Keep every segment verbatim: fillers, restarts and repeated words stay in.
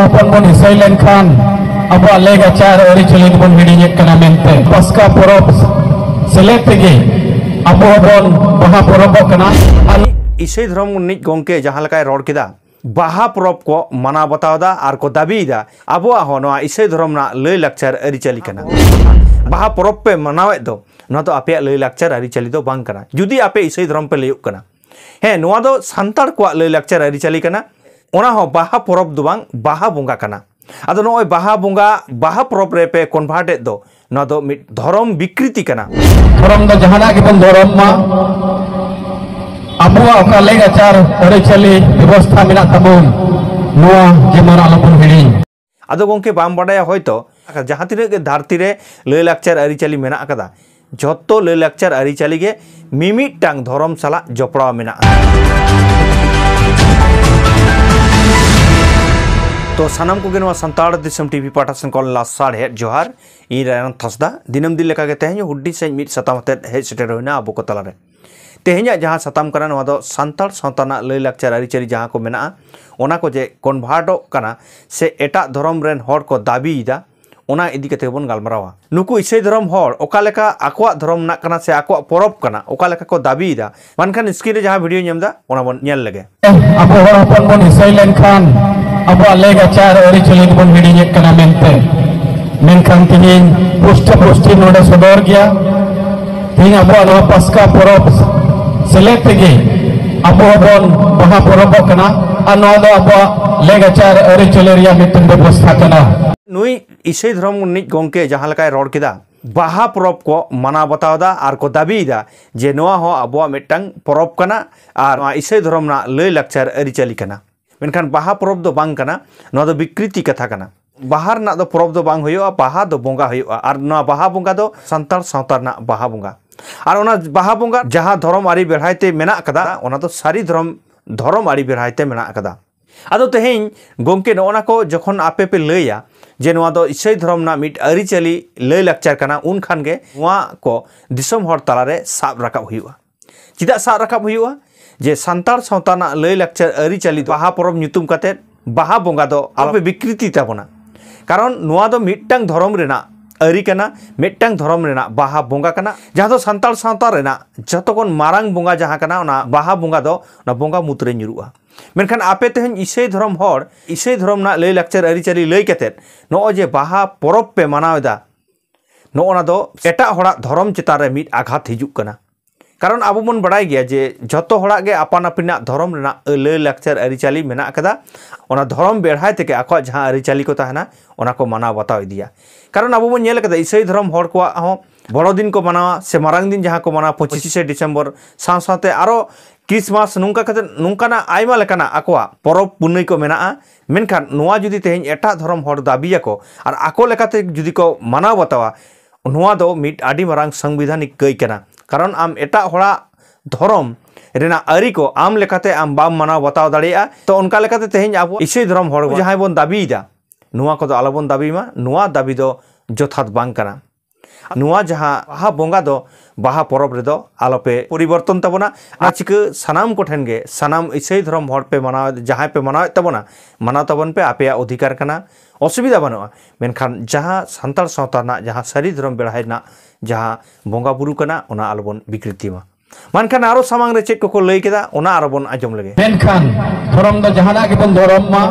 ᱦᱚᱯᱚᱱ ᱵᱚᱱ ᱤᱥᱟᱹᱭ ᱞᱮᱱᱠᱷᱟᱱ ᱟᱵᱚᱣᱟᱜ ᱞᱮᱜᱟᱪᱟᱨ ᱟᱹᱨᱤᱪᱟᱹᱞᱤ ᱫᱚᱵᱚᱱ ᱦᱤᱲᱤᱧᱮᱫ ᱠᱟᱱᱟ ᱢᱮᱱᱛᱮ ᱯᱟᱥᱠᱟ ᱯᱚᱨᱚᱵᱽ ᱥᱮᱞᱮᱫ ᱛᱮᱜᱮ ᱟᱵᱚ ᱦᱚᱸᱵᱚᱱ ᱵᱟᱦᱟ ᱯᱚᱨᱚᱵᱚᱜ ᱠᱟᱱᱟ᱾ ᱟᱨ ᱤᱥᱟᱹᱭ ᱫᱷᱚᱨᱚᱢ ᱨᱤᱱᱤᱡ ᱜᱚᱢᱠᱮ ᱡᱟᱦᱟᱸ ᱞᱮᱠᱟᱭ ᱨᱚᱲ ᱠᱮᱫᱟ, ᱵᱟᱦᱟ ᱯᱚᱨᱚᱵᱽ ᱠᱚ ᱢᱟᱱᱟᱣ ᱵᱟᱛᱟᱣ ᱮᱫᱟ ᱟᱨ ᱠᱚ ᱫᱟᱹᱵᱤᱭᱮᱫᱟ ᱟᱵᱚᱣᱟᱜ ᱦᱚᱸ ᱱᱚᱣᱟ ᱤᱥᱟᱹᱭ ᱫᱷᱚᱨᱚᱢ ᱨᱮᱱᱟᱜ ᱞᱟᱹᱭ ᱞᱟᱠᱪᱟᱨ ᱟᱹᱨᱤᱪᱟᱹᱞᱤ ᱠᱟᱱᱟ᱾ ᱵᱟᱦᱟ ᱯᱚᱨᱚᱵᱽ ᱯᱮ ᱢᱟᱱᱟᱣᱮᱫ ᱫᱚ, ᱱᱚᱣᱟ ᱫᱚ ᱟᱯᱮᱭᱟᱜ ᱞᱟᱹᱭ ᱞᱟᱠᱪᱟᱨ ᱟᱹᱨᱤᱪᱟᱹᱞᱤ ᱫᱚ ᱵᱟᱝ ᱠᱟᱱᱟ᱾ ᱡᱩᱫᱤ ᱟᱯᱮ ᱤᱥᱟᱹᱭ ᱫᱷᱚᱨᱚᱢ ᱯᱮ ᱞᱟᱹᱭᱚᱜ ᱠᱟᱱᱟ, ᱦᱮᱸ, ᱱᱚᱣᱟ ᱫᱚ ᱥᱟᱱᱛᱟᱲ ᱠᱚᱣᱟᱜ ᱞᱟᱹᱭ ᱞᱟᱠᱪᱟᱨ ᱟᱹᱨᱤᱪᱟᱹᱞᱤ ᱠᱟᱱᱟ, ᱚᱱᱟ ᱦᱚᱸ ᱵᱟᱦᱟ ᱯᱚᱨᱚᱵᱽ ᱫᱚ ᱵᱟᱝ, ᱵᱟᱦᱟ ᱵᱚᱸᱜᱟ ᱠᱟᱱᱟ᱾ ᱟᱫᱚ ᱱᱚᱜᱼᱚᱭ ᱵᱟᱦᱟ ᱵᱚᱸᱜᱟ ᱵᱟᱦᱟ ᱯᱚᱨᱚᱵᱽ ᱨᱮ ᱯᱮ ᱠᱚᱱᱵᱷᱟᱨᱴ ᱮᱫ ᱫᱚ, ᱱᱚᱣᱟ ᱫᱚ ᱢᱤᱫ ᱫᱷᱚᱨᱚᱢ ᱵᱤᱠᱨᱤᱛᱤ ᱠᱟᱱᱟ᱾ ᱫᱷᱚᱨᱚᱢ ᱫᱚ ᱡᱟᱦᱟᱱᱟᱜ ᱜᱮᱵᱚᱱ ᱫᱷᱚᱨᱚᱢ ᱢᱟ, ᱟᱵᱚᱣᱟᱜ ᱚᱠᱟ ᱞᱮᱜᱟᱪᱟᱨ ᱟᱹᱨᱤᱪᱟᱹᱞᱤ ᱵᱮᱵᱚᱥᱛᱷᱟ ᱢᱮᱱᱟᱜ ᱛᱟᱵᱚᱱ, ᱱᱚᱣᱟ ᱡᱮᱢᱚᱱ ᱟᱞᱚᱵᱚᱱ ᱦᱤᱲᱤᱧ᱾ ᱟᱫᱚ ᱜᱚᱢᱠᱮ, ᱵᱟᱢ ᱵᱟᱰᱟᱭᱟ ᱦᱚᱭᱛᱚ, ᱡᱟᱦᱟᱸ ᱛᱤᱱᱟᱹᱜ ᱜᱮ ᱫᱷᱟᱹᱨᱛᱤ ᱨᱮ ᱞᱟᱹᱭ ᱞᱟᱠᱪᱟᱨ ᱟᱹᱨᱤᱪᱟᱹᱞᱤ ᱢᱮᱱᱟᱜ ᱟᱠᱟᱫᱟ, ᱡᱷᱚᱛᱚ ᱞᱟᱹᱭ ᱞᱟᱠᱪᱟᱨ ᱟᱹᱨᱤᱪᱟᱹᱞᱤ ᱜᱮ ᱢᱤᱢᱤᱫᱴᱟᱝ ᱫᱷᱚᱨᱚᱢ ᱥᱟᱞᱟᱜ ᱡᱚᱯᱲᱟᱣ ᱢᱮᱱᱟᱜᱼᱟ᱾ ᱛᱚ ᱥᱟᱱᱟᱢ ᱠᱚᱜᱮ ᱱᱚᱣᱟ ᱥᱟᱱᱛᱟᱲ ᱫᱤᱥᱚᱢ ᱴᱤᱵᱷᱤ ᱯᱟᱦᱴᱟ ᱥᱮᱱ ᱠᱷᱚᱱ ᱞᱟᱥᱟᱲᱦᱮᱫ ᱡᱚᱦᱟᱨ᱾ ᱤᱧ ᱨᱟᱭᱱᱟᱛᱷ ᱦᱟᱸᱥᱫᱟ᱾ ᱫᱤᱱᱟᱹᱢ ᱫᱤᱱ ᱞᱮᱠᱟᱜᱮ ᱛᱮᱦᱮᱧ ᱦᱚᱸ ᱦᱩᱰᱤᱧ ᱥᱟᱺᱦᱤᱡ ᱢᱤᱫ ᱥᱟᱛᱟᱢ ᱟᱛᱮᱫ ᱦᱮᱡ ᱥᱮᱴᱮᱨ ᱦᱩᱭᱱᱟ ᱟᱵᱚ ᱠᱚ ᱛᱟᱞᱟᱨᱮ᱾ ᱛᱮᱦᱮᱧᱟᱜ ᱡᱟᱦᱟᱸ ᱥᱟᱛᱟᱢ ᱠᱟᱱᱟ, ᱱᱚᱣᱟ ᱫᱚ ᱥᱟᱱᱛᱟᱲ ᱥᱟᱶᱛᱟ ᱨᱮᱱᱟᱜ ᱞᱟᱹᱭ ᱞᱟᱠᱪᱟᱨ ᱟᱹᱨᱤᱪᱟᱹᱞᱤ ᱡᱟᱦᱟᱸ ᱠᱚ ᱢᱮᱱᱟᱜᱼᱟ, ᱚᱱᱟ ᱠᱚ ᱡᱮ ᱠᱚᱱᱵᱷᱟᱨᱴᱚᱜ ᱠᱟᱱᱟ ᱥᱮ ᱮᱴᱟᱜ ᱫᱷᱚᱨᱚᱢ ᱨᱮᱱ ᱦᱚᱲ ᱠᱚ ᱫᱟᱹᱵᱤᱭᱮᱫᱟ, ᱚᱱᱟ ᱤᱫᱤ ᱠᱟᱛᱮ ᱵᱚᱱ ᱜᱟᱞᱢᱟᱨᱟᱣᱟ᱾ ᱱᱩᱠᱩ ᱤᱥᱟᱹᱭ ᱫᱷᱚᱨᱚᱢ ᱦᱚᱲ ᱚᱠᱟ ᱞᱮᱠᱟ ᱟᱠᱚᱣᱟᱜ ᱫᱷᱚᱨᱚᱢ ᱨᱮᱱᱟᱜ ᱠᱟᱱᱟ ᱥᱮ ᱟᱠᱚᱣᱟᱜ ᱯᱚᱨᱚᱵᱽ ᱠᱟᱱᱟ, ᱚᱠᱟ ᱞᱮᱠᱟ ᱠᱚ ᱫᱟᱹᱵᱤᱭᱮᱫᱟ, ᱢᱟ ᱮᱱᱠᱷᱟᱱ screen ᱨᱮ ᱡᱟᱦᱟᱸ video ᱧᱮᱞ ᱮᱫᱟ, ᱚᱱᱟ ᱵᱚᱱ ᱧᱮᱞ ᱞᱮᱜᱮ᱾ ᱟᱵᱚ ᱦᱚᱲ ᱦᱚᱯᱚᱱ ᱵᱚᱱ ᱤᱥᱟᱹᱭ ᱞᱮᱱᱠᱷᱟᱱ ᱟᱵᱚᱣᱟᱜ ᱞᱮᱜᱟᱪᱟᱨ ᱟᱹᱨᱤᱪᱟᱹᱞᱤ ᱫᱚᱵᱚᱱ ᱦᱤᱲᱤᱧᱮᱫ ᱠᱟᱱᱟ ᱢᱮᱱᱛᱮ᱾ ᱢᱮᱱᱠᱷᱟᱱ ᱛᱮᱦᱮᱧ ᱯᱩᱥᱴᱟᱹ ᱯᱩᱥᱴᱤ ᱱᱚᱰᱮ ᱥᱚᱫᱚᱨ ᱜᱮᱭᱟ᱾ ᱛᱮᱦᱮᱧ ᱟᱵᱚᱣᱟᱜ ᱱᱚᱣᱟ ᱯᱟᱥᱠᱟ ᱯᱚᱨᱚᱵᱽ ᱥᱮᱞᱮᱫ ᱛᱮᱜᱮ ᱟᱵᱚ ᱦᱚᱸᱵᱚᱱ ᱵᱟᱦᱟ ᱯᱚᱨᱚᱵᱚᱜ ᱠᱟᱱᱟ᱾ ᱟᱨ ᱱᱚᱣᱟ ᱫᱚ ᱟᱵᱚᱣᱟᱜ ᱞᱮᱜᱟᱪᱟᱨ ᱟᱹᱨᱤᱪᱟᱹᱞᱤ ᱨᱮᱭᱟᱜ ᱢᱤᱫᱴᱮᱱ ᱵᱮᱵᱚᱥᱛᱷᱟ ᱠᱟᱱᱟ᱾ ᱱᱩᱭ ᱤᱥᱟᱹᱭ ᱫᱷᱚᱨᱚᱢ ᱨᱤᱱᱤᱡ ᱜᱚᱢᱠᱮ ᱡᱟᱦᱟᱸ ᱞᱮᱠᱟᱭ ᱨᱚᱲ ᱠᱮᱫᱟ, ᱵᱟᱦᱟ ᱯᱚᱨᱚᱵᱽ ᱠᱚ ᱢᱟᱱᱟᱣ ᱵᱟᱛᱟᱣ ᱮᱫᱟ ᱟᱨ ᱠᱚ ᱫᱟᱹᱵᱤᱭᱮᱫᱟ ᱡᱮ ᱱᱚᱣᱟ ᱦᱚᱸ ᱟᱵᱚᱣᱟᱜ ᱢᱤᱫᱴᱟᱝ ᱯᱚᱨᱚᱵᱽ ᱠᱟᱱᱟ ᱟᱨ ᱱᱚᱣᱟ ᱤᱥᱟᱹᱭ ᱫᱷᱚᱨᱚᱢ ᱨᱮᱱᱟᱜ ᱞᱟᱹᱭ ᱞᱟᱠᱪᱟᱨ ᱟᱹᱨᱤᱪᱟᱹᱞᱤ ᱠᱟᱱᱟ᱾ ᱢᱮᱱᱠᱷᱟᱱ ᱵᱟᱦᱟ ᱯᱚᱨᱚᱵᱽ ᱫᱚ ᱵᱟᱝ ᱠᱟᱱᱟ, ᱱᱚᱣᱟ ᱫᱚ ᱵᱤᱠᱨᱤᱛᱤ ᱠᱟᱛᱷᱟ ᱠᱟᱱᱟ᱾ ᱵᱟᱦᱟ ᱨᱮᱱᱟᱜ ᱫᱚ ᱯᱚᱨᱚᱵᱽ ᱫᱚ ᱵᱟᱝ ᱦᱩᱭᱩᱜᱼᱟ, ᱵᱟᱦᱟ ᱫᱚ ᱵᱚᱸᱜᱟ ᱦᱩᱭᱩᱜᱼᱟ᱾ ᱟᱨ ᱱᱚᱣᱟ ᱵᱟᱦᱟ ᱵᱚᱸᱜᱟ ᱫᱚ ᱥᱟᱱᱛᱟᱲ ᱥᱟᱶᱛᱟ ᱨᱮᱱᱟᱜ ᱵᱟᱦᱟ ᱵᱚᱸᱜᱟ᱾ ᱟᱨ ᱚᱱᱟ ᱵᱟᱦᱟ ᱵᱚᱸᱜᱟ ᱡᱟᱦᱟᱸ ᱫᱷᱚᱨᱚᱢ ᱟᱹᱨᱤ ᱵᱮᱲᱦᱟᱭ ᱛᱮ ᱢᱮᱱᱟᱜ ᱟᱠᱟᱫᱟ, ᱚᱱᱟ ᱫᱚ ᱥᱟᱹᱨᱤ ᱫᱷᱚᱨᱚᱢ, ᱫᱷᱚᱨᱚᱢ ᱟᱹᱨᱤ ᱵᱮᱲᱦᱟᱭ ᱛᱮ ᱢᱮᱱᱟᱜ ᱟᱠᱟᱫᱟ᱾ ᱟᱫᱚ ᱛᱮᱦᱮᱧ ᱜᱚᱢᱠᱮ, ᱱᱚᱜᱼᱚ ᱱᱟ ᱠᱚ ᱡᱚᱠᱷᱚᱱ ᱟᱯᱮ ᱯᱮ ᱞᱟᱹᱭᱟ ᱡᱮ ᱱᱚᱣᱟ ᱫᱚ ᱤᱥᱟᱹᱭ ᱫᱷᱚᱨᱚᱢ ᱨᱮᱱᱟᱜ ᱢᱤᱫ ᱟᱹᱨᱤᱪᱟᱹᱞᱤ ᱞᱟᱹᱭ ᱞᱟᱠᱪᱟᱨ ᱠᱟᱱᱟ, ᱩᱱ ᱠᱷᱟᱱ ᱜᱮ ᱱᱚᱣᱟ ᱠᱚ ᱫᱤᱥᱚᱢ ᱦᱚᱲ ᱛᱟᱞᱟᱨᱮ ᱥᱟᱵ ᱨᱟᱠᱟᱵ ᱦᱩᱭᱩᱜᱼᱟ᱾ ᱪᱮᱫᱟᱜ ᱥᱟᱵ ᱨᱟᱠᱟᱵ ᱦᱩᱭᱩᱜᱼᱟ? ᱡᱮ ᱥᱟᱱᱛᱟᱲ ᱥᱟᱶᱛᱟ ᱨᱮᱱᱟᱜ ᱞᱟᱹᱭ ᱞᱟᱠᱪᱟᱨ ᱟᱹᱨᱤᱪᱟᱹᱞᱤ ᱫᱚ ᱵᱟᱦᱟ ᱯᱚᱨᱚᱵᱽ ᱧᱩᱛᱩᱢ ᱠᱟᱛᱮᱫ ᱵᱟᱦᱟ ᱵᱚᱸᱜᱟ ᱫᱚ ᱟᱞᱚᱯᱮ ᱵᱤᱠᱨᱤᱛᱤ ᱛᱟᱵᱚᱱᱟ᱾ ᱠᱟᱨᱚᱱ ᱱᱚᱣᱟ ᱫᱚ ᱢᱤᱫᱴᱟᱝ ᱫᱷᱚᱨᱚᱢ ᱨᱮᱱᱟᱜ ᱟᱹᱨᱤ ᱠᱟᱱᱟ, ᱢᱤᱫᱴᱟᱝ ᱫᱷᱚᱨᱚᱢ ᱨᱮᱱᱟᱜ ᱵᱟᱦᱟ ᱵᱚᱸᱜᱟ ᱠᱟᱱᱟ, ᱡᱟᱦᱟᱸ ᱫᱚ ᱥᱟᱱᱛᱟᱲ ᱥᱟᱶᱛᱟ ᱨᱮᱱᱟᱜ ᱡᱷᱚᱛᱚ ᱠᱷᱚᱱ ᱢᱟᱨᱟᱝ ᱵᱚᱸᱜᱟ ᱡᱟᱦᱟᱸ ᱠᱟᱱᱟ, ᱚᱱᱟ ᱵᱟᱦᱟ ᱵᱚᱸᱜᱟ ᱫᱚ ᱚᱱᱟ ᱵᱚᱸᱜᱟ ᱢᱩᱫᱽᱨᱮ ᱧᱩᱨᱩᱜᱼᱟ᱾ ᱢᱮᱱᱠᱷᱟᱱ ᱟᱯᱮ ᱛᱮᱦᱮᱧ ᱤᱥᱟᱹᱭ ᱫᱷᱚᱨᱚᱢ ᱦᱚᱲ ᱤᱥᱟᱹᱭ ᱫᱷᱚᱨᱚᱢ ᱨᱮᱱᱟᱜ ᱞᱟᱹᱭ ᱞᱟᱠᱪᱟᱨ ᱟᱹᱨᱤᱪᱟᱹᱞᱤ ᱞᱟᱹᱭ ᱠᱟᱛᱮᱫ ᱱᱚᱜᱼᱚᱭ ᱡᱮ ᱵᱟᱦᱟ ᱯᱚᱨᱚᱵᱽ ᱯᱮ ᱢᱟᱱᱟᱣ ᱮᱫᱟ, ᱱᱚᱜᱼᱚ ᱱᱟ ᱫᱚ ᱮᱴᱟᱜ ᱦᱚᱲᱟᱜ ᱫᱷᱚᱨᱚᱢ ᱪᱮᱛᱟᱱ ᱨᱮ ᱢᱤᱫ ᱟᱜᱷᱟᱛ ᱦᱤᱡᱩᱜ ᱠᱟᱱᱟ᱾ ᱠᱟᱨᱚᱱ ᱟᱵᱚ ᱵᱚᱱ ᱵᱟᱲᱟᱭ ᱜᱮᱭᱟ ᱡᱮ ᱡᱷᱚᱛᱚ ᱦᱚᱲᱟᱜ ᱜᱮ ᱟᱯᱟᱱ ᱟᱹᱯᱤᱱᱟᱜ ᱫᱷᱚᱨᱚᱢ ᱨᱮᱱᱟᱜ ᱞᱟᱹᱭ ᱞᱟᱠᱪᱟᱨ ᱟᱹᱨᱤᱪᱟᱹᱞᱤ ᱢᱮᱱᱟᱜ ᱟᱠᱟᱫᱟ᱾ ᱚᱱᱟ ᱫᱷᱚᱨᱚᱢ ᱵᱮᱲᱦᱟᱭ ᱛᱮᱜᱮ ᱟᱠᱚᱣᱟᱜ ᱡᱟᱦᱟᱸ ᱟᱹᱨᱤᱪᱟᱹᱞᱤ ᱠᱚ ᱛᱟᱦᱮᱱᱟ, ᱚᱱᱟ ᱠᱚ ᱢᱟᱱᱟᱣ ᱵᱟᱛᱟᱣ ᱤᱫᱤᱭᱟ᱾ ᱠᱟᱨᱚᱱ ᱟᱵᱚ ᱵᱚᱱ ᱧᱮᱞ ᱟᱠᱟᱫᱟ ᱤᱥᱟᱹᱭ ᱫᱷᱚᱨᱚᱢ ᱦᱚᱲ ᱠᱚᱣᱟᱜ ᱦᱚᱸ ᱵᱚᱲᱚ ᱫᱤᱱ ᱠᱚ ᱢᱟᱱᱟᱣᱟ ᱥᱮ ᱢᱟᱨᱟᱝ ᱫᱤᱱ ᱡᱟᱦᱟᱸ ᱠᱚ ᱢᱟᱱᱟᱣᱟ ᱯᱚᱸᱪᱤᱥᱮ ᱰᱤᱥᱮᱢᱵᱚᱨ, ᱥᱟᱶ ᱥᱟᱶᱛᱮ ᱟᱨᱚ ᱠᱨᱤᱥᱢᱟᱥ, ᱱᱚᱝᱠᱟ ᱠᱟᱛᱮ ᱱᱚᱝᱠᱟᱱᱟᱜ ᱟᱭᱢᱟ ᱞᱮᱠᱟᱱᱟᱜ ᱟᱠᱚᱣᱟᱜ ᱯᱚᱨᱚᱵᱽ ᱯᱩᱱᱟᱹᱭ ᱠᱚ ᱢᱮᱱᱟᱜᱼᱟ᱾ ᱢᱮᱱᱠᱷᱟᱱ ᱱᱚᱣᱟ ᱡᱩᱫᱤ ᱛᱮᱦᱮᱧ ᱮᱴᱟᱜ ᱫᱷᱚᱨᱚᱢ ᱦᱚᱲ ᱫᱟᱹᱵᱤᱭᱟᱠᱚ ᱟᱨ ᱟᱠᱚ ᱞᱮᱠᱟᱛᱮ ᱡᱩᱫᱤ ᱠᱚ ᱢᱟᱱᱟᱣ ᱵᱟᱛᱟᱣᱟ, ᱱᱚᱣᱟ ᱫᱚ ᱢᱤᱫ ᱟᱹᱰᱤ ᱢᱟᱨᱟᱝ ᱥᱚᱝᱵᱤᱫᱷᱟᱱᱤᱠ ᱠᱟᱹᱭ ᱠᱟᱱᱟ᱾ ᱠᱟᱨᱚᱱ ᱟᱢ ᱮᱴᱟᱜ ᱦᱚᱲᱟᱜ ᱫᱷᱚᱨᱚᱢ ᱨᱮᱱᱟᱜ ᱟᱹᱨᱤ ᱠᱚ ᱟᱢ ᱞᱮᱠᱟᱛᱮ ᱟᱢ ᱵᱟᱢ ᱢᱟᱱᱟᱣ ᱵᱟᱛᱟᱣ ᱫᱟᱲᱮᱭᱟᱜᱼᱟ᱾ ᱛᱚ ᱚᱱᱠᱟ ᱞᱮᱠᱟᱛᱮ ᱛᱮᱦᱮᱧ ᱟᱵᱚ ᱤᱥᱟᱹᱭ ᱫᱷᱚᱨᱚᱢ ᱦᱚᱲ ᱡᱟᱦᱟᱸᱭ ᱵᱚᱱ ᱫᱟᱹᱵᱤᱭᱮᱫᱟ, ᱱᱚᱣᱟ ᱠᱚᱫᱚ ᱟᱞᱚᱵᱚᱱ ᱫᱟᱹᱵᱤ ᱢᱟ, ᱱᱚᱣᱟ ᱫᱟᱹᱵᱤ ᱫᱚ ᱡᱚᱛᱷᱟᱛ ᱵᱟᱝ ᱠᱟᱱᱟ᱾ ᱱᱚᱣᱟ ᱡᱟᱦᱟᱸ ᱵᱟᱦᱟ ᱵᱚᱸᱜᱟ ᱫᱚ ᱵᱟᱦᱟ ᱯᱚᱨᱚᱵᱽ ᱨᱮᱫᱚ ᱟᱞᱚᱯᱮ ᱯᱚᱨᱤᱵᱚᱨᱛᱚᱱ ᱛᱟᱵᱚᱱᱟ᱾ ᱚᱱᱟ ᱪᱤᱠᱟᱹ ᱥᱟᱱᱟᱢ ᱠᱚᱴᱷᱮᱱ ᱜᱮ, ᱥᱟᱱᱟᱢ ᱤᱥᱟᱹᱭ ᱫᱷᱚᱨᱚᱢ ᱦᱚᱲ ᱯᱮ ᱢᱟᱱᱟᱣ, ᱡᱟᱦᱟᱸᱭ ᱯᱮ ᱢᱟᱱᱟᱣᱮᱫ ᱛᱟᱵᱚᱱᱟ, ᱢᱟᱱᱟᱣ ᱛᱟᱵᱚᱱ ᱯᱮ, ᱟᱯᱮᱭᱟᱜ ᱚᱫᱷᱤᱠᱟᱨ ᱠᱟᱱᱟ, ᱚᱥᱩᱵᱤᱫᱷᱟ ᱵᱟᱹᱱᱩᱜᱼᱟ᱾ ᱢᱮᱱᱠᱷᱟᱱ ᱡᱟᱦᱟᱸ ᱥᱟᱱᱛᱟᱲ ᱥᱟᱶᱛᱟ ᱨᱮᱱᱟᱜ ᱡᱟᱦᱟᱸ ᱥᱟᱹᱨᱤ ᱫᱷᱚᱨᱚᱢ ᱵᱮᱲᱦᱟᱭ ᱨᱮᱱᱟᱜ ᱡᱟᱦᱟᱸ ᱵᱚᱸᱜᱟ ᱵᱩᱨᱩ ᱠᱟᱱᱟ, ᱚᱱᱟ ᱟᱞᱚᱵᱚᱱ ᱵᱤᱠᱨᱤᱛᱤ ᱢᱟ᱾ ᱢᱟ ᱮᱱᱠᱷᱟᱱ ᱟᱨᱚ ᱥᱟᱢᱟᱝ ᱨᱮ ᱪᱮᱫ ᱠᱚᱠᱚ ᱞᱟᱹᱭ ᱠᱮᱫᱟ, ᱚᱱᱟ ᱟᱨᱚ ᱵᱚᱱ ᱟᱸᱡᱚᱢ ᱞᱮᱜᱮ᱾ ᱢᱮᱱᱠᱷᱟᱱ ᱫᱷᱚᱨᱚᱢ ᱫᱚ ᱡᱟᱦᱟᱱᱟᱜ ᱜᱮᱵᱚᱱ ᱫᱷᱚᱨᱚᱢ ᱢᱟ,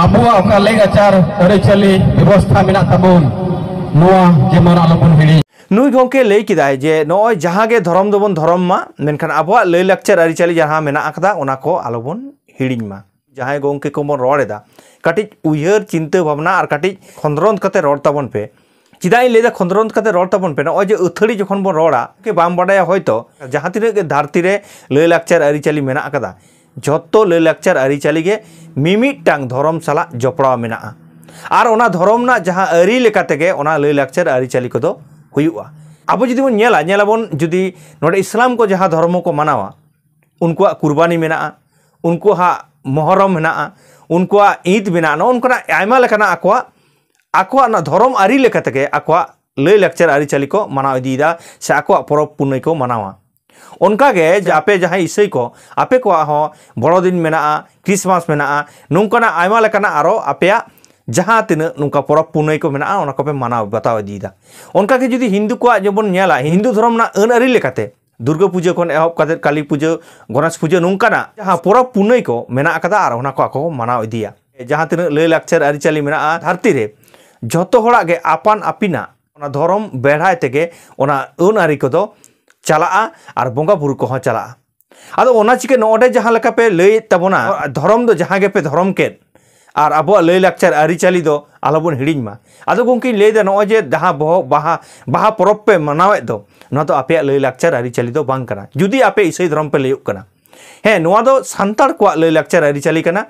ᱟᱵᱚᱣᱟᱜ ᱚᱠᱟ ᱞᱮᱠ ᱟᱪᱟᱨ ᱟᱹᱨᱤᱪᱟᱹᱞᱤ ᱵᱮᱵᱚᱥᱛᱷᱟ ᱢᱮᱱᱟᱜ ᱛᱟᱵᱚᱱ, ᱱᱚᱣᱟ ᱡᱮᱢᱚᱱ ᱟᱞᱚᱵᱚᱱ ᱦᱤᱲᱤᱧ᱾ ᱱᱩᱭ ᱜᱚᱢᱠᱮ ᱞᱟᱹᱭ ᱠᱮᱫᱟᱭ ᱡᱮ ᱱᱚᱜᱼᱚᱭ ᱡᱟᱦᱟᱸ ᱜᱮ ᱫᱷᱚᱨᱚᱢ ᱫᱚᱵᱚᱱ ᱫᱷᱚᱨᱚᱢ ᱢᱟ, ᱢᱮᱱᱠᱷᱟᱱ ᱟᱵᱚᱣᱟᱜ ᱞᱟᱹᱭ ᱞᱟᱠᱪᱟᱨ ᱟᱹᱨᱤᱪᱟᱹᱞᱤ ᱡᱟᱦᱟᱸ ᱢᱮᱱᱟᱜ ᱟᱠᱟᱫᱟ, ᱚᱱᱟ ᱠᱚ ᱟᱞᱚᱵᱚᱱ ᱦᱤᱲᱤᱧ ᱢᱟ᱾ ᱡᱟᱦᱟᱸᱭ ᱜᱚᱢᱠᱮ ᱠᱚᱵᱚᱱ ᱨᱚᱲ ᱮᱫᱟ, ᱠᱟᱹᱴᱤᱡ ᱩᱭᱦᱟᱹᱨ ᱪᱤᱱᱛᱟᱹ ᱵᱷᱟᱵᱽᱱᱟ ᱟᱨ ᱠᱟᱹᱴᱤᱡ ᱠᱷᱚᱸᱫᱽᱨᱚᱸᱫᱽ ᱠᱟᱛᱮ ᱨᱚᱲ ᱛᱟᱵᱚᱱ ᱯᱮ᱾ ᱪᱮᱫᱟᱜ ᱤᱧ ᱞᱟᱹᱭᱫᱟ ᱠᱷᱚᱸᱫᱽᱨᱚᱸᱫᱽ ᱠᱟᱛᱮ ᱨᱚᱲ ᱛᱟᱵᱚᱱ ᱯᱮ? ᱱᱚᱜᱼᱚᱭ ᱡᱮ ᱟᱹᱛᱷᱟᱹᱲᱤ ᱡᱚᱠᱷᱚᱱ ᱵᱚᱱ ᱨᱚᱲᱟ, ᱠᱤ ᱵᱟᱢ ᱵᱟᱰᱟᱭᱟ ᱦᱚᱭᱛᱚ, ᱡᱟᱦᱟᱸ ᱛᱤᱱᱟᱹᱜ ᱜᱮ ᱫᱷᱟᱹᱨᱛᱤ ᱨᱮ ᱞᱟᱹᱭ ᱞᱟᱠᱪᱟᱨ ᱟᱹᱨᱤᱪᱟᱹᱞᱤ ᱢᱮᱱᱟᱜ ᱟᱠᱟᱫᱟ, ᱡᱷᱚᱛᱚ ᱞᱟᱹᱭ ᱞᱟᱠᱪᱟᱨ ᱟᱹᱨᱤᱪᱟᱹᱞᱤ ᱜᱮ ᱢᱤᱢᱤᱫᱴᱟᱝ ᱫᱷᱚᱨᱚᱢ ᱥᱟᱞᱟᱜ ᱡᱚᱯᱲᱟᱣ ᱢᱮᱱᱟᱜᱼᱟ᱾ ᱟᱨ ᱚᱱᱟ ᱫᱷᱚᱨᱚᱢ ᱨᱮᱱᱟᱜ ᱡᱟᱦᱟᱸ ᱟᱹᱨᱤ ᱞᱮᱠᱟ ᱛᱮᱜᱮ ᱚᱱᱟ ᱞᱟᱹᱭ ᱞᱟᱠᱪᱟᱨ ᱟᱹᱨᱤᱪᱟᱹᱞᱤ ᱠᱚᱫᱚ ᱦᱩᱭᱩᱜᱼᱟ᱾ ᱟᱵᱚ ᱡᱩᱫᱤ ᱵᱚᱱ ᱧᱮᱞᱟ, ᱧᱮᱞᱟᱵᱚᱱ ᱡᱩᱫᱤ ᱱᱚᱰᱮ ᱤᱥᱞᱟᱢ ᱠᱚ ᱡᱟᱦᱟᱸ ᱫᱷᱚᱨᱢᱚ ᱠᱚ ᱢᱟᱱᱟᱣᱟ, ᱩᱱᱠᱩᱣᱟᱜ ᱠᱩᱨᱵᱟᱱᱤ ᱢᱮᱱᱟᱜᱼᱟ, ᱩᱱᱠᱩᱣᱟᱜ ᱢᱚᱦᱚᱨᱚᱢ ᱢᱮᱱᱟᱜᱼᱟ, ᱩᱱᱠᱩᱣᱟᱜ ᱤᱫ ᱢᱮᱱᱟᱜᱼᱟ, ᱱᱚᱜᱼᱚ ᱱᱚᱝᱠᱟᱱᱟᱜ ᱟᱭᱢᱟ ᱞᱮᱠᱟᱱᱟᱜ ᱟᱠᱚᱣᱟᱜ, ᱟᱠᱚᱣᱟᱜ ᱚᱱᱟ ᱫᱷᱚᱨᱚᱢ ᱟᱹᱨᱤ ᱞᱮᱠᱟ ᱛᱮᱜᱮ ᱟᱠᱚᱣᱟᱜ ᱞᱟᱹᱭ ᱞᱟᱠᱪᱟᱨ ᱟᱹᱨᱤᱪᱟᱹᱞᱤ ᱠᱚ ᱢᱟᱱᱟᱣ ᱤᱫᱤᱭᱮᱫᱟ ᱥᱮ ᱟᱠᱚᱣᱟᱜ ᱯᱚᱨᱚᱵᱽ ᱯᱩᱱᱟᱹᱭ ᱠᱚ ᱢᱟᱱᱟᱣᱟ᱾ ᱚᱱᱠᱟᱜᱮ ᱡᱮ ᱟᱯᱮ ᱡᱟᱦᱟᱸᱭ ᱤᱥᱟᱹᱭ ᱠᱚ, ᱟᱯᱮ ᱠᱚᱣᱟᱜ ᱦᱚᱸ ᱵᱚᱲᱚ ᱫᱤᱱ ᱢᱮᱱᱟᱜᱼᱟ, ᱠᱨᱤᱥᱢᱟᱥ ᱢᱮᱱᱟᱜᱼᱟ, ᱱᱚᱝᱠᱟᱱᱟᱜ ᱟᱭᱢᱟ ᱞᱮᱠᱟᱱᱟᱜ ᱟᱨᱚ ᱟᱯᱮᱭᱟᱜ ᱡᱟᱦᱟᱸ ᱛᱤᱱᱟᱹᱜ ᱱᱚᱝᱠᱟ ᱯᱚᱨᱚᱵᱽ ᱯᱩᱱᱟᱹᱭ ᱠᱚ ᱢᱮᱱᱟᱜᱼᱟ, ᱚᱱᱟ ᱠᱚᱯᱮ ᱢᱟᱱᱟᱣ ᱵᱟᱛᱟᱣ ᱤᱫᱤᱭᱮᱫᱟ᱾ ᱚᱱᱠᱟᱜᱮ ᱡᱩᱫᱤ ᱦᱤᱱᱫᱩ ᱠᱚᱣᱟᱜ ᱡᱮᱢᱚᱱ ᱧᱮᱞᱟ, ᱦᱤᱱᱫᱩ ᱫᱷᱚᱨᱚᱢ ᱨᱮᱱᱟᱜ ᱟᱹᱱ ᱟᱹᱨᱤ ᱞᱮᱠᱟᱛᱮ ᱫᱩᱨᱜᱟᱹ ᱯᱩᱡᱟᱹ ᱠᱷᱚᱱ ᱮᱦᱚᱵ ᱠᱟᱛᱮ ᱠᱟᱞᱤ ᱯᱩᱡᱟᱹ, ᱜᱚᱱᱮᱥ ᱯᱩᱡᱟᱹ, ᱱᱚᱝᱠᱟᱱᱟᱜ ᱡᱟᱦᱟᱸ ᱯᱚᱨᱚᱵᱽ ᱯᱩᱱᱟᱹᱭ ᱠᱚ ᱢᱮᱱᱟᱜ ᱟᱠᱟᱫᱟ, ᱟᱨ ᱚᱱᱟ ᱠᱚ ᱟᱠᱚ ᱠᱚ ᱢᱟᱱᱟᱣ ᱤᱫᱤᱭᱟ᱾ ᱡᱟᱦᱟᱸ ᱛᱤᱱᱟᱹᱜ ᱞᱟᱹᱭ ᱞᱟᱠᱪᱟᱨ ᱟᱹᱨᱤᱪᱟᱹᱞᱤ ᱢᱮᱱᱟᱜᱼᱟ ᱫᱷᱟᱹᱨᱛᱤ ᱨᱮ, ᱡᱷᱚᱛᱚ ᱦᱚᱲᱟᱜ ᱜᱮ ᱟᱯᱟᱱ ᱟᱹᱯᱤᱱᱟᱜ ᱚᱱᱟ ᱫᱷᱚᱨᱚᱢ ᱵᱮᱲᱦᱟᱭ ᱛᱮᱜᱮ ᱚᱱᱟ ᱟᱹᱱ ᱟᱹᱨᱤ ᱠᱚᱫᱚ ᱪᱟᱞᱟᱜᱼᱟ ᱟᱨ ᱵᱚᱸᱜᱟ ᱵᱩᱨᱩ ᱠᱚᱦᱚᱸ ᱪᱟᱞᱟᱜᱼᱟ᱾ ᱟᱫᱚ ᱚᱱᱟ ᱪᱤᱠᱟᱹ ᱱᱚᱰᱮ ᱡᱟᱦᱟᱸ ᱞᱮᱠᱟ ᱯᱮ ᱞᱟᱹᱭᱮᱫ ᱛᱟᱵᱚᱱᱟ, ᱫᱷᱚᱨᱚᱢ ᱫᱚ ᱡᱟᱦᱟᱸ ᱜᱮᱯᱮ ᱫᱷᱚᱨᱚᱢ ᱠᱮᱫ, ᱟᱨ ᱟᱵᱚᱣᱟᱜ ᱞᱟᱹᱭ ᱞᱟᱠᱪᱟᱨ ᱟᱹᱨᱤᱪᱟᱹᱞᱤ ᱫᱚ ᱟᱞᱚᱵᱚᱱ ᱦᱤᱲᱤᱧ ᱢᱟ᱾ ᱟᱫᱚ ᱜᱚᱢᱠᱮᱧ ᱞᱟᱹᱭᱫᱟ, ᱱᱚᱜᱼᱚᱭ ᱡᱮ ᱡᱟᱦᱟᱸ ᱵᱚᱦᱚ-, ᱵᱟᱦᱟ, ᱵᱟᱦᱟ ᱯᱚᱨᱚᱵᱽ ᱯᱮ ᱢᱟᱱᱟᱣᱮᱫ ᱫᱚ, ᱱᱚᱣᱟ ᱫᱚ ᱟᱯᱮᱭᱟᱜ ᱞᱟᱹᱭ ᱞᱟᱠᱪᱟᱨ ᱟᱹᱨᱤᱪᱟᱹᱞᱤ ᱫᱚ ᱵᱟᱝ ᱠᱟᱱᱟ, ᱡᱩᱫᱤ ᱟᱯᱮ ᱤᱥᱟᱹᱭ ᱫᱷᱚᱨᱚᱢ ᱯᱮ ᱞᱟᱹᱭᱚᱜ ᱠᱟᱱᱟ᱾ ᱦᱮᱸ, ᱱᱚᱣᱟ ᱫᱚ ᱥᱟᱱᱛᱟᱲ ᱠᱚᱣᱟᱜ ᱞᱟᱹᱭ ᱞᱟᱠᱪᱟᱨ ᱟᱹᱨᱤᱪᱟᱹᱞᱤ ᱠᱟᱱᱟ,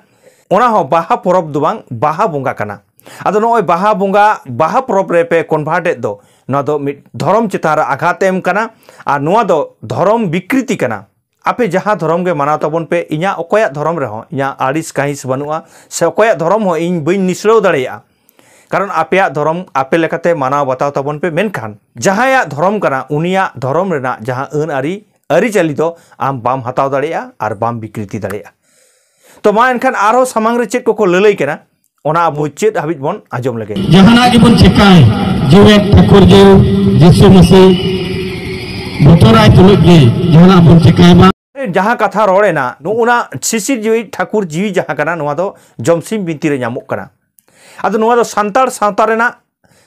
ᱚᱱᱟ ᱦᱚᱸ ᱵᱟᱦᱟ ᱯᱚᱨᱚᱵᱽ ᱫᱚ ᱵᱟᱝ, ᱵᱟᱦᱟ ᱵᱚᱸᱜᱟ ᱠᱟᱱᱟ᱾ ᱟᱫᱚ ᱱᱚᱜᱼᱚᱭ ᱵᱟᱦᱟ ᱵᱚᱸᱜᱟ, ᱵᱟᱦᱟ ᱯᱚᱨᱚᱵᱽ ᱨᱮᱯᱮ ᱠᱚᱱᱵᱷᱟᱨᱴ ᱮᱫ ᱫᱚ, ᱱᱚᱣᱟ ᱫᱚ ᱢᱤᱫ ᱫᱷᱚᱨᱚᱢ ᱪᱮᱛᱟᱱ ᱨᱮ ᱟᱜᱷᱟᱛ ᱮᱢ ᱠᱟᱱᱟ, ᱟᱨ ᱱᱚᱣᱟ ᱫᱚ ᱫᱷᱚᱨᱚᱢ ᱵᱤᱠᱨᱤᱛᱤ ᱠᱟᱱᱟ᱾ ᱟᱯᱮ ᱡᱟᱦᱟᱸ ᱫᱷᱚᱨᱚᱢ ᱜᱮ ᱢᱟᱱᱟᱣ ᱛᱟᱵᱚᱱ ᱯᱮ, ᱤᱧᱟᱹᱜ ᱚᱠᱚᱭᱟᱜ ᱫᱷᱚᱨᱚᱢ ᱨᱮᱦᱚᱸ ᱤᱧᱟᱹᱜ ᱟᱹᱲᱤᱥ ᱠᱟᱹᱦᱤᱥ ᱵᱟᱹᱱᱩᱜᱼᱟ, ᱥᱮ ᱚᱠᱚᱭᱟᱜ ᱫᱷᱚᱨᱚᱢ ᱦᱚᱸ ᱤᱧ ᱵᱟᱹᱧ ᱱᱤᱥᱲᱟᱹᱣ ᱫᱟᱲᱮᱭᱟᱜᱼᱟ᱾ ᱠᱟᱨᱚᱱ ᱟᱯᱮᱭᱟᱜ ᱫᱷᱚᱨᱚᱢ ᱟᱯᱮ ᱞᱮᱠᱟᱛᱮ ᱢᱟᱱᱟᱣ ᱵᱟᱛᱟᱣ ᱛᱟᱵᱚᱱ ᱯᱮ, ᱢᱮᱱᱠᱷᱟᱱ ᱡᱟᱦᱟᱸᱭᱟᱜ ᱫᱷᱚᱨᱚᱢ ᱠᱟᱱᱟ, ᱩᱱᱤᱭᱟᱜ ᱫᱷᱚᱨᱚᱢ ᱨᱮᱱᱟᱜ ᱡᱟᱦᱟᱸ ᱟᱹᱱ ᱟᱹᱨᱤ, ᱟᱹᱨᱤᱪᱟᱹᱞᱤ ᱫᱚ ᱟᱢ ᱵᱟᱢ ᱦᱟᱛᱟᱣ ᱫᱟᱲᱮᱭᱟᱜᱼᱟ ᱟᱨ ᱵᱟᱢ ᱵᱤᱠᱨᱤᱛᱤ ᱫᱟᱲᱮᱭᱟᱜᱼᱟ᱾ ᱛᱚ ᱢᱟ ᱮᱱᱠᱷᱟᱱ ᱟᱨᱦᱚᱸ ᱥᱟᱢᱟᱝ ᱨᱮ ᱪᱮᱫ ᱠᱚᱠᱚ ᱞᱟᱹᱞᱟᱹᱭ ᱠᱟᱱᱟ, ᱚᱱᱟ ᱟᱵᱚ ᱪᱮᱫ ᱦᱟᱹᱵᱤᱡ ᱵᱚᱱ ᱟᱸᱡᱚᱢ ᱞᱮᱜᱮ᱾ ᱡᱟᱦᱟᱱᱟᱜ ᱜᱮᱵᱚᱱ ᱪᱮᱠᱟᱭ, ᱡᱤᱣᱮᱫ ᱴᱷᱟᱹᱠᱩᱨ ᱡᱤᱣ ᱡᱤᱥᱩ ᱢᱟᱹᱥᱤ ᱵᱚᱛᱚᱨᱟᱭ ᱛᱩᱞᱩᱡ ᱜᱮ ᱡᱟᱦᱟᱱᱟᱜ ᱵᱚᱱ ᱪᱮᱠᱟᱭ ᱢᱟ᱾ ᱡᱟᱦᱟᱸ ᱠᱟᱛᱷᱟ ᱨᱚᱲ ᱮᱱᱟ, ᱱᱚᱜᱼᱚᱱᱟ ᱥᱤᱥᱤᱨ ᱡᱤᱣᱤ ᱴᱷᱟᱹᱠᱩᱨ ᱡᱤᱣᱤ ᱡᱟᱦᱟᱸ ᱠᱟᱱᱟ, ᱱᱚᱣᱟ ᱫᱚ ᱡᱚᱢᱥᱤᱢ ᱵᱤᱱᱛᱤ ᱨᱮ ᱧᱟᱢᱚᱜ ᱠᱟᱱᱟ᱾ ᱟᱫᱚ ᱱᱚᱣᱟ ᱫᱚ ᱥᱟᱱᱛᱟᱲ ᱥᱟᱶᱛᱟ ᱨᱮᱱᱟᱜ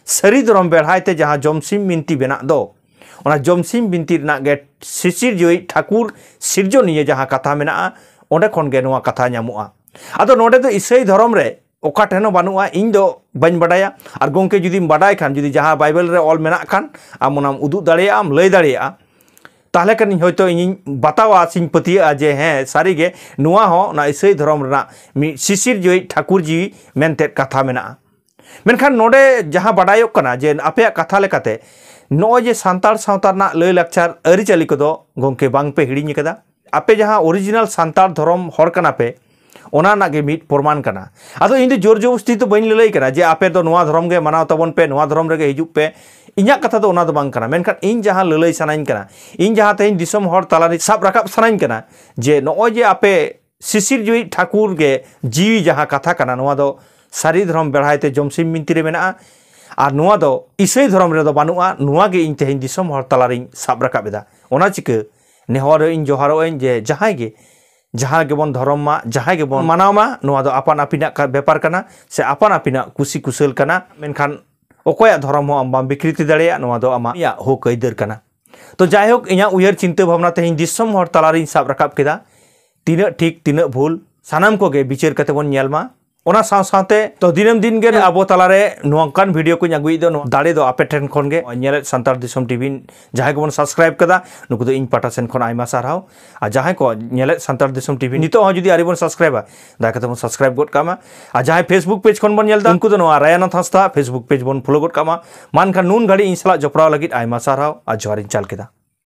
ᱥᱟᱹᱨᱤ ᱫᱷᱚᱨᱚᱢ ᱵᱮᱲᱦᱟᱭ ᱛᱮ ᱡᱟᱦᱟᱸ ᱡᱚᱢᱥᱤᱢ ᱵᱤᱱᱛᱤ ᱵᱮᱱᱟᱜ ᱫᱚ, ᱚᱱᱟ ᱡᱚᱢᱥᱤᱢ ᱵᱤᱱᱛᱤ ᱨᱮᱱᱟᱜ ᱜᱮ ᱥᱤᱥᱤᱨ ᱡᱤᱣᱤ ᱴᱷᱟᱹᱠᱩᱨ ᱥᱤᱨᱡᱚᱱᱤᱭᱟᱹ ᱡᱟᱦᱟᱸ ᱠᱟᱛᱷᱟ ᱢᱮᱱᱟᱜᱼᱟ, ᱚᱸᱰᱮ ᱠᱷᱚᱱ ᱜᱮ ᱱᱚᱣᱟ ᱠᱟᱛᱷᱟ ᱧᱟᱢᱚᱜᱼᱟ᱾ ᱟᱫᱚ ᱱᱚᱰᱮ ᱫᱚ ᱤᱥᱟᱹᱭ ᱫᱷᱚᱨᱚᱢ ᱨᱮ ᱚᱠᱟ ᱴᱷᱮᱱ ᱦᱚᱸ ᱵᱟᱹᱱᱩᱜᱼᱟ, ᱤᱧ ᱫᱚ ᱵᱟᱹᱧ ᱵᱟᱰᱟᱭᱟ᱾ ᱟᱨ ᱜᱚᱢᱠᱮ ᱡᱩᱫᱤᱢ ᱵᱟᱰᱟᱭ ᱠᱷᱟᱱ, ᱡᱩᱫᱤ ᱡᱟᱦᱟᱸ ᱵᱟᱭᱵᱮᱞ ᱨᱮ ᱚᱞ ᱢᱮᱱᱟᱜ ᱠᱷᱟᱱ, ᱟᱢ ᱚᱱᱟᱢ ᱩᱫᱩᱜ ᱫᱟᱲᱮᱭᱟᱜᱼᱟ, ᱟᱢ ᱞᱟᱹᱭ ᱫᱟᱲᱮᱭᱟᱜᱼᱟ, ᱛᱟᱦᱚᱞᱮ ᱠᱷᱟᱱ ᱤᱧ ᱦᱚᱭᱛᱳ ᱤᱧᱤᱧ ᱵᱟᱛᱟᱣᱟ ᱥᱮᱧ ᱯᱟᱹᱛᱭᱟᱹᱜᱼᱟ ᱡᱮ ᱦᱮᱸ, ᱥᱟᱹᱨᱤᱜᱮ ᱱᱚᱣᱟ ᱦᱚᱸ ᱚᱱᱟ ᱤᱥᱟᱹᱭ ᱫᱷᱚᱨᱚᱢ ᱨᱮᱱᱟᱜ ᱢᱤᱫ ᱥᱤᱥᱤᱨ ᱡᱤᱣᱤ ᱴᱷᱟᱹᱠᱩᱨ ᱡᱤᱣᱤ ᱢᱮᱱᱛᱮ ᱠᱟᱛᱷᱟ ᱢᱮᱱᱟᱜᱼᱟ᱾ ᱢᱮᱱᱠᱷᱟᱱ ᱱᱚᱰᱮ ᱡᱟᱦᱟᱸ ᱵᱟᱰᱟᱭᱚᱜ ᱠᱟᱱᱟ ᱡᱮ ᱟᱯᱮᱭᱟᱜ ᱠᱟᱛᱷᱟ ᱞᱮᱠᱟᱛᱮ ᱱᱚᱜᱼᱚᱭ ᱡᱮ ᱥᱟᱱᱛᱟᱲ ᱥᱟᱶᱛᱟ ᱨᱮᱱᱟᱜ ᱞᱟᱹᱭ ᱞᱟᱠᱪᱟᱨ ᱟᱹᱨᱤᱪᱟᱹᱞᱤ ᱠᱚᱫᱚ ᱜᱚᱢᱠᱮ ᱵᱟᱝ ᱯᱮ ᱦᱤᱲᱤᱧ ᱟᱠᱟᱫᱟ, ᱟᱯᱮ ᱡᱟᱦᱟᱸ ᱚᱨᱤᱡᱤᱱᱟᱞ ᱥᱟᱱᱛᱟᱲ ᱫᱷᱚᱨᱚᱢ ᱦᱚᱲ ᱠᱟᱱᱟ ᱯᱮ, ᱚᱱᱟ ᱨᱮᱱᱟᱜ ᱜᱮ ᱢᱤᱫ ᱯᱨᱚᱢᱟᱱ ᱠᱟᱱᱟ᱾ ᱟᱫᱚ ᱤᱧ ᱫᱚ ᱡᱳᱨ ᱡᱚᱵᱚᱥᱛᱤ ᱫᱚ ᱵᱟᱹᱧ ᱞᱟᱹᱞᱟᱹᱭ ᱠᱟᱱᱟ ᱡᱮ ᱟᱯᱮ ᱫᱚ ᱱᱚᱣᱟ ᱫᱷᱚᱨᱚᱢ ᱜᱮ ᱢᱟᱱᱟᱣ ᱛᱟᱵᱚᱱ ᱯᱮ, ᱱᱚᱣᱟ ᱫᱷᱚᱨᱚᱢ ᱨᱮᱜᱮ ᱦᱤᱡᱩᱜ ᱯᱮ, ᱤᱧᱟᱹᱜ ᱠᱟᱛᱷᱟ ᱫᱚ ᱚᱱᱟ ᱫᱚ ᱵᱟᱝ ᱠᱟᱱᱟ, ᱢᱮᱱᱠᱷᱟᱱ ᱤᱧ ᱡᱟᱦᱟᱸ ᱞᱟᱹᱞᱟᱹᱭ ᱥᱟᱱᱟᱧ ᱠᱟᱱᱟ, ᱤᱧ ᱡᱟᱦᱟᱸ ᱛᱮᱦᱮᱧ ᱫᱤᱥᱚᱢ ᱦᱚᱲ ᱛᱟᱞᱟᱨᱮ ᱥᱟᱵ ᱨᱟᱠᱟᱵ ᱥᱟᱱᱟᱧ ᱠᱟᱱᱟ, ᱡᱮ ᱱᱚᱜᱼᱚᱭ ᱡᱮ ᱟᱯᱮ ᱥᱤᱥᱤᱨ ᱡᱩᱭᱤᱡ ᱴᱷᱟᱹᱠᱩᱨ ᱜᱮ ᱡᱤᱣᱤ ᱡᱟᱦᱟᱸ ᱠᱟᱛᱷᱟ ᱠᱟᱱᱟ, ᱱᱚᱣᱟ ᱫᱚ ᱥᱟᱹᱨᱤ ᱫᱷᱚᱨᱚᱢ ᱵᱮᱲᱦᱟᱭ ᱛᱮ ᱡᱚᱢᱥᱤᱢ ᱵᱤᱱᱛᱤ ᱨᱮ ᱢᱮᱱᱟᱜᱼᱟ, ᱟᱨ ᱱᱚᱣᱟ ᱫᱚ ᱤᱥᱟᱹᱭ ᱫᱷᱚᱨᱚᱢ ᱨᱮᱫᱚ ᱵᱟᱹᱱᱩᱜᱼᱟ᱾ ᱱᱚᱣᱟ ᱜᱮ ᱤᱧ ᱛᱮᱦᱮᱧ ᱫᱤᱥᱚᱢ ᱦᱚᱲ ᱛᱟᱞᱟᱨᱤᱧ ᱥᱟᱵ ᱨᱟᱠᱟᱵ ᱮᱫᱟ᱾ ᱚᱱᱟ ᱪᱤᱠᱟᱹ ᱱᱮᱦᱚᱨ ᱤᱧ ᱡᱚᱦᱟᱨᱚᱜ ᱟᱹᱧ ᱡᱮ ᱡᱟᱦᱟᱸᱭ ᱜᱮ, ᱡᱟᱦᱟᱸ ᱜᱮᱵᱚᱱ ᱫᱷᱚᱨᱚᱢ ᱢᱟ, ᱡᱟᱦᱟᱸᱭ ᱜᱮᱵᱚᱱ ᱢᱟᱱᱟᱣ ᱢᱟ, ᱱᱚᱣᱟ ᱫᱚ ᱟᱯᱟᱱ ᱟᱹᱯᱤᱱᱟᱜ ᱠᱟ-, ᱵᱮᱯᱟᱨ ᱠᱟᱱᱟ ᱥᱮ ᱟᱯᱟᱱ ᱟᱹᱯᱤᱱᱟᱜ ᱠᱩᱥᱤ ᱠᱩᱥᱟᱹᱞ ᱠᱟᱱᱟ, ᱢᱮᱱᱠᱷᱟᱱ ᱚᱠᱚᱭᱟᱜ ᱫᱷᱚᱨᱚᱢ ᱦᱚᱸ ᱟᱢ ᱵᱟᱢ ᱵᱤᱠᱨᱤᱛᱤ ᱫᱟᱲᱮᱭᱟᱜᱼᱟ, ᱱᱚᱣᱟ ᱫᱚ ᱟᱢᱟᱜ ᱦᱚᱠ ᱟᱹᱭᱫᱟᱹᱨ ᱠᱟᱱᱟ᱾ ᱛᱚ ᱡᱟᱭᱦᱳᱠ, ᱤᱧᱟᱹᱜ ᱩᱭᱦᱟᱹᱨ ᱪᱤᱱᱛᱟᱹ ᱵᱷᱟᱵᱽᱱᱟ ᱛᱮᱦᱮᱧ ᱫᱤᱥᱚᱢ ᱦᱚᱲ ᱛᱟᱞᱟᱨᱤᱧ ᱥᱟᱵ ᱨᱟᱠᱟᱵ ᱠᱮᱫᱟ᱾ ᱛᱤᱱᱟᱹᱜ ᱴᱷᱤᱠ, ᱛᱤᱱᱟᱹᱜ ᱵᱷᱩᱞ, ᱥᱟᱱᱟᱢ ᱠᱚᱜᱮ ᱵᱤᱪᱟᱹᱨ ᱠᱟᱛᱮ ᱵᱚᱱ ᱧᱮᱞ ᱢᱟ᱾ ᱚᱱᱟ ᱥᱟᱶ ᱥᱟᱶᱛᱮ ᱛᱚ ᱫᱤᱱᱟᱹᱢ ᱫᱤᱱ ᱜᱮ ᱟᱵᱚ ᱛᱟᱞᱟᱨᱮ ᱱᱚᱝᱠᱟᱱ ᱵᱷᱤᱰᱤᱭᱳ ᱠᱚᱧ ᱟᱹᱜᱩᱭᱮᱫ ᱫᱚ, ᱱᱚᱣᱟ ᱫᱟᱲᱮ ᱫᱚ ᱟᱯᱮ ᱴᱷᱮᱱ ᱠᱷᱚᱱ ᱜᱮ᱾ ᱧᱮᱞᱮᱫ ᱥᱟᱱᱛᱟᱲ ᱫᱤᱥᱚᱢ ᱴᱤᱵᱷᱤ ᱡᱟᱦᱟᱸᱭ ᱠᱚᱵᱚᱱ ᱥᱟᱵᱥᱠᱨᱟᱭᱤᱵ ᱠᱟᱫᱟ, ᱱᱩᱠᱩ ᱫᱚ ᱤᱧ ᱯᱟᱦᱴᱟ ᱥᱮᱱ ᱠᱷᱚᱱ ᱟᱭᱢᱟ ᱥᱟᱨᱦᱟᱣ᱾ ᱟᱨ ᱡᱟᱦᱟᱸᱭ ᱠᱚ ᱧᱮᱞᱮᱫ ᱥᱟᱱᱛᱟᱲ ᱫᱤᱥᱚᱢ ᱴᱤᱵᱷᱤ ᱱᱤᱛᱚᱜ ᱦᱚᱸ ᱡᱩᱫᱤ ᱟᱹᱣᱨᱤ ᱵᱚᱱ ᱥᱟᱵᱥᱠᱨᱟᱭᱤᱵᱟ, ᱫᱟᱭᱟ ᱠᱟᱛᱮ ᱵᱚᱱ ᱥᱟᱵᱥᱠᱨᱟᱭᱤᱵ ᱜᱚᱫ ᱠᱟᱜ ᱢᱟ᱾ ᱟᱨ ᱡᱟᱦᱟᱸᱭ ᱯᱷᱮᱥᱵᱩᱠ ᱯᱮᱡᱽ ᱠᱷᱚᱱ ᱵᱚᱱ ᱧᱮᱞ ᱮᱫᱟ, ᱩᱱᱠᱩ ᱫᱚ ᱱᱚᱣᱟ ᱨᱟᱭᱟᱱᱟᱛᱷ ᱦᱟᱸᱥᱫᱟ ᱯᱷᱮᱥᱵᱩᱠ ᱯᱮᱡᱽ ᱵᱚᱱ ᱯᱷᱚᱞᱳ ᱜᱚᱫ ᱠᱟᱜ ᱢᱟ᱾ ᱢᱟ ᱮᱱᱠᱷᱟᱱ ᱱᱩᱱ ᱜᱷᱟᱹᱲᱤᱡ ᱤᱧ ᱥᱟᱞᱟᱜ ᱡᱚᱯᱲᱟᱣ ᱞᱟᱹᱜᱤᱫ ᱟᱭᱢᱟ ᱥᱟᱨᱦᱟᱣ ᱟᱨ ᱡᱚᱦᱟᱨᱤᱧ ᱪᱟᱞ ᱠᱮᱫᱟ᱾